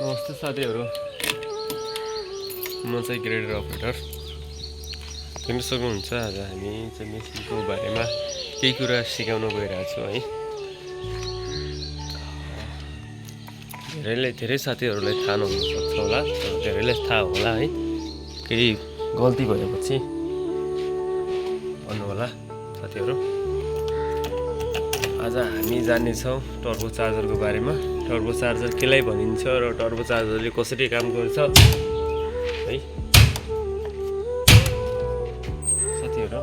नमस्ते साथीहरू, म चाहिँ ग्रेडर अपरेटर। हेर्न सक्नुहुन्छ आज हामी चाहिँ मेसिनको बारेमा केही कुरा सिकाउन गइरहेको छु है। धेरै साथीहरूलाई थाहा नहुन सक्छ होला, तर धेरैलाई थाहा होला है। केही गल्ती भएपछि भन्नु होला साथीहरू। आज हामी जान्नेछौँ टर्बो चार्जरको बारेमा। टर्बो चार्जर केलाई भनिन्छ र टर्बो चार्जरले कसरी काम गर्छ है साथीहरू।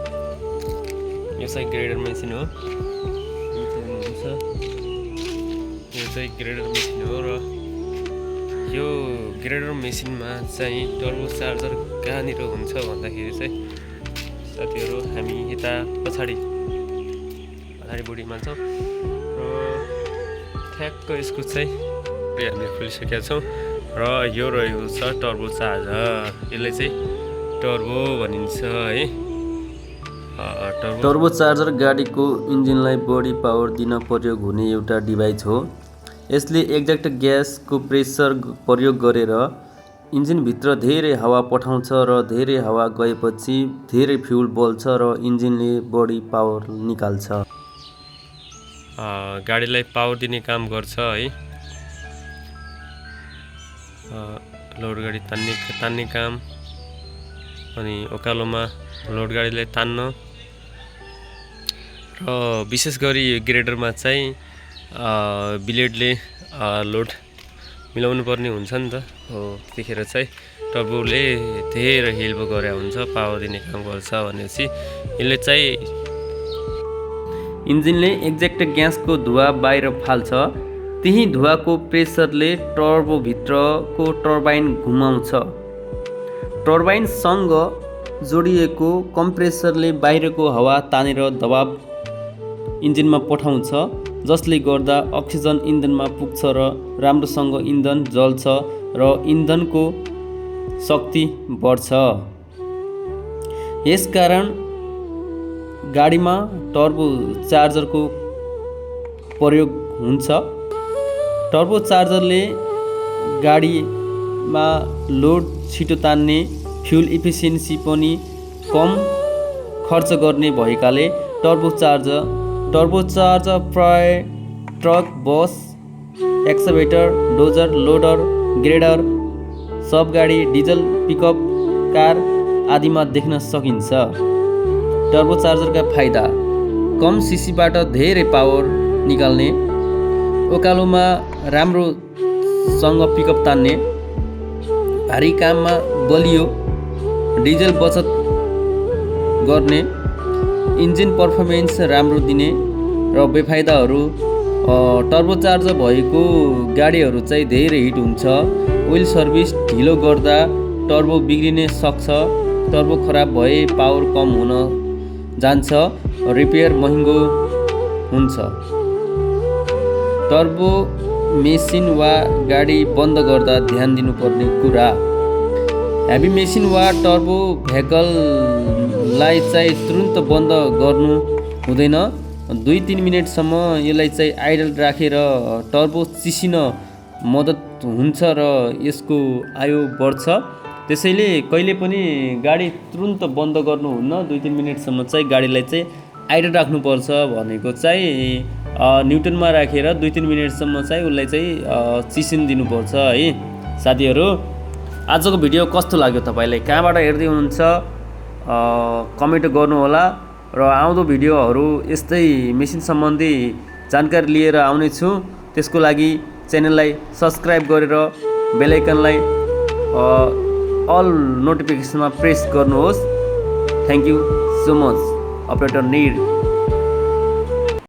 यो चाहिँ ग्रेडर मेसिन हो, यो चाहिँ ग्रेडर मेसिन हो र यो ग्रेडर मेसिनमा चाहिँ टर्बो चार्जर कहाँनिर हुन्छ भन्दाखेरि चाहिँ साथीहरू हामी यता पछाडि बुढीमा छौँ र ठ्याक्क यसको चाहिँ हामीले खोलिसकेका छौँ र यो रहेको छ टर्बो चार्जर। यसलाई चाहिँ टर्बो भनिन्छ है। टर्बो चार्जर गाडीको इन्जिनलाई बढी पावर दिन प्रयोग हुने एउटा डिभाइस हो। यसले एक्ज्याक्ट ग्यासको प्रेसर प्रयोग गरेर इन्जिनभित्र धेरै हावा पठाउँछ र धेरै हावा गएपछि धेरै फ्युल बल्छ र इन्जिनले बढी पावर निकाल्छ। गाडीलाई पावर दिने काम गर्छ है। लोड गाडी तान्ने काम, अनि ओकालोमा लोड गाडीलाई तान्न र विशेष गरी ग्रेडरमा चाहिँ ब्लेडले लोड मिलाउनु पर्ने हुन्छ नि त हो। त्यतिखेर चाहिँ टर्बोले धेरै हेल्प गरे हुन्छ, पावर दिने काम गर्छ भनेपछि यसले चाहिँ इन्जिनले एक्ज्याक्ट ग्यासको धुवा बाहिर फाल्छ। त्यही धुवाको प्रेसरले टर्बोभित्रको टर्बाइन घुमाउँछ। टर्बाइनसँग जोडिएको कम्प्रेसरले बाहिरको हावा तानेर दबाव इन्जिनमा पठाउँछ, जसले गर्दा अक्सिजन इन्धनमा पुग्छ र राम्रोसँग इन्धन जल्छ र इन्धनको शक्ति बढ्छ। यसकारण गाडीमा टर्बो चार्जरको प्रयोग हुन्छ। टर्बो चार्जरले गाडीमा लोड छिटो तान्ने, फ्युल इफिसियन्सी पनि कम खर्च गर्ने भएकाले टर्बो चार्जर प्राय ट्रक, बस, एक्सकाभेटर, डोजर, लोडर, ग्रेडर, सब गाडी, डिजल पिकअप कार आदिमा देख्न सकिन्छ। टर्बो चार्जरका फाइदा: कम सिसीबाट धेरै पावर निकाल्ने, ओकालोमा राम्रोसँग पिकअप तान्ने, भारी काममा बलियो, डिजल बचत गर्ने, इन्जिन पर्फर्मेन्स राम्रो दिने र बेफाइदाहरू: टर्बो चार्जर भएको गाडीहरू चाहिँ धेरै हिट हुन्छ। ओइल सर्भिस ढिलो गर्दा टर्बो बिग्रिन सक्छ। टर्बो खराब भए पावर कम हुन जान्छ, रिपेयर महँगो हुन्छ। टर्बो मेसिन वा गाडी बन्द गर्दा ध्यान दिनुपर्ने कुरा: हेभी मेसिन वा टर्बो भेकललाई चाहिँ तुरुन्त बन्द गर्नु हुँदैन। 2-3 मिनटसम्म यसलाई चाहिँ आइडल राखेर टर्बो चिसिन मद्दत हुन्छ र यसको आयु बढ्छ। त्यसैले कहिले पनि गाडी तुरुन्त बन्द गर्नुहुन्न। 2-3 मिनटसम्म चाहिँ गाडीलाई चाहिँ आइडल राख्नुपर्छ। भनेको चाहिँ न्युटनमा राखेर 2-3 मिनटसम्म चाहिँ उसलाई चाहिँ चिसिन दिनुपर्छ है साथीहरू। आजको भिडियो कस्तो लाग्यो तपाईँलाई? कहाँबाट हेर्दै हुनुहुन्छ कमेन्ट गर्नुहोला र आउँदो भिडियोहरू यस्तै मेसिन सम्बन्धी जानकारी लिएर आउनेछु। त्यसको लागि च्यानललाई सब्सक्राइब गरेर बेल आइकनलाई अल नोटिफिकेसनमा प्रेस गर्नुहोस्। Thank you so much operator need.